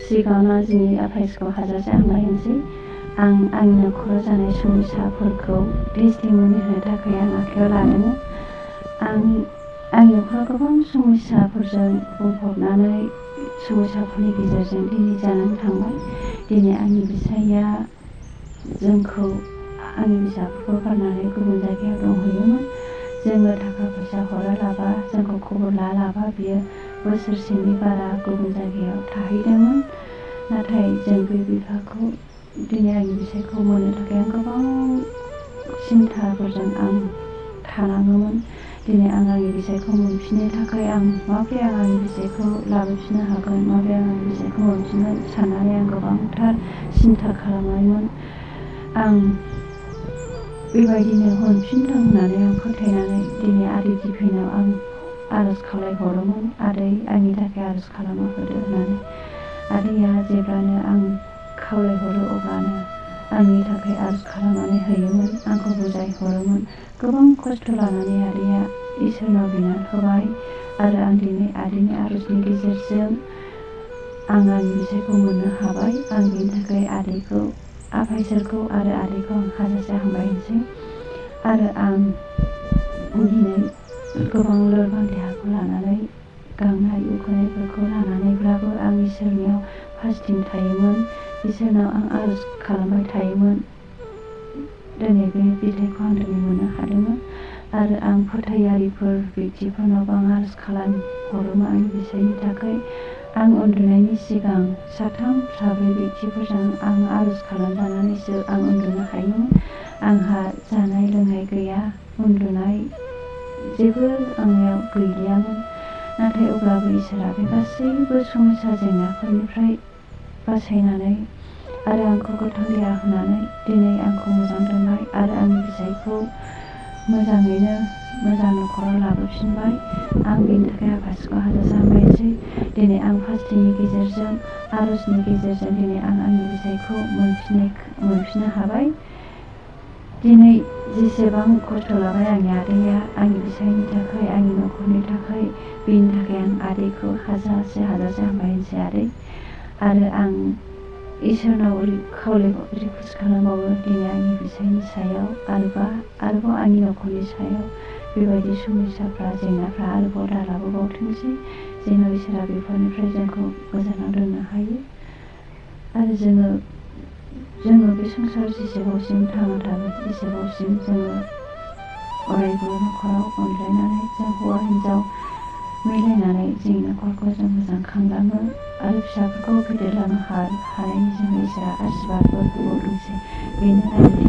सिगाङावनो जोंनि आफा इसोरखौ हाजासे हामबायसै। आं आंनि न'खराव जानाय समस्याफोरखौ टेस्टिमनि होनो थाखाय आं आखायाव लादोंमोन। आंनि न'खराव गोबां समस्याफोरजों बुंफबनानै समस्याफोरनि गेजेरजों दिनै जानानै थांबाय। दिनै आंनि बिसाया जोंखौ आंनि फिसाफोरखौ गारनानै गुबुन जायगायाव दंहैयोमोन। जोङो थाखा फैसा हरालाबा जोंखौ खबर लायालाबा बियो बोसोरसेनि बारा गुबुन जायगायाव थाहैदोंमोन। नाथाय जों बे बिफाखौ दिनै आंनि बिसायखौ मोननो थाखाय आं गोबां सिन्थाफोरजों आं थानाङोमोन। दिनै आं आंनि बिसायखौ मोनफिननो थाखाय आं माबोरै आंनि बिसायखौ लाबोफिननो हागोन, माबोरै आंनि बिसायखौ मोनफिनगोन साननानै आं गोबांथार सिन्था खालामनायमोन। आं बेबायदिनो मोनफिनथों होननानै आं फोथायनानै दिनै आदै दिफेनाव आं आर'ज खालायहरोमोन। आदै आंनि थाखाय आर'ज खालामना होदो होननानै। आदैया जेब्लानो आं खावलायहरो अब्लानो आंनि थाखाय आर'ज खालामनानै होयोमोन, आंखौ बुजायहरोमोन। गोबां खस्थ' लानानै आदैया इसोरनाव बिनानै होबाय आरो आं दिनै आदैनि आर'जनि गेजेरजों आं आंनि बिसायखौ मोननो हाबाय। आं बेनि थाखाय आदैखौ आफा इसोरखौ आरो आदैखौ आं हाजासे हामबायसै। आरो आं दिनै गोबां लोरबां देहाखौ लानानै गांनाय उखैनायफोरखौ लानानैब्लाबो आं इसोरनियाव फास्टिं थायोमोन। इसोरनाव आं आर'ज खालामबाय थायोमोन। दिनै बे बिथाइखौ आं दिनै मोननो हादोंमोन। आरो आं फोथायारिफोर व्यक्तिफोरनावबो आं आर'ज खालामहरोमोन आंनि बिसायनि थाखाय। आं उन्दुनायनि सिगां साथाम साब्रै व्यक्तिफोरजों आं आर'ज खालामजानानैसो आं उन्दुनो हायोमोन। आंहा जानाय लोंनाय गैया, उन्दुनाय जेबो आंनियाव गैलियामोन। नाथाय अब्लाबो इसोरा बे गासैबो समस्या जेंनाफोरनिफ्राय बासायनानै आरो आंखौ गोथां देहा होनानै दिनै आंखौ मोजां दोनबाय आरो आंनि बिसायखौ मोजाङैनो मोजां न'खराव लाबोफिनबाय। आं बेनि थाखाय आफा इसोरखौ हाजासे हामबायसै। दिनै आं फास्टिंनि गेजेरजों आर'जनि गेजेरजों दिनै आं आंनि बिसायखौ मोनफिननो हाबाय। दिनै जेसेबां खस्थ' लाबाय आंनि आदैया आंनि बिसायनि थाखाय, आंनि न'खरनि थाखाय, बेनि थाखाय आं आदैखौ हाजासे हामबायसै आदै। आरो आं इसोरनाव रिकुवेस्ट खालामबावो दिनै आंनि बिसायनि सायाव आरोबाव आंनि न'खरनि सायाव बेबायदि समस्याफ्रा जेंनाफ्रा आरोबाव दालाबोबावथोंसै। जेन' इसोरा बेफोरनिफ्राय जोंखौ गोजानाव दोननो हायो। आरो जोङो बे संसाराव जेसेबांसिम थांना थागोन एसेबांसिम जोङो अरायबो न'खराव अनलायनानै जों हौवा हिन्जाव मिलायनानै जोंनि न'खरखौ जों मोजां खांलाङो आरो फिसाफोरखौ फेदेरलांनो हानायनि जों इसोरा आशीर्बादफोर होबावथोंसै। बेनो आंनि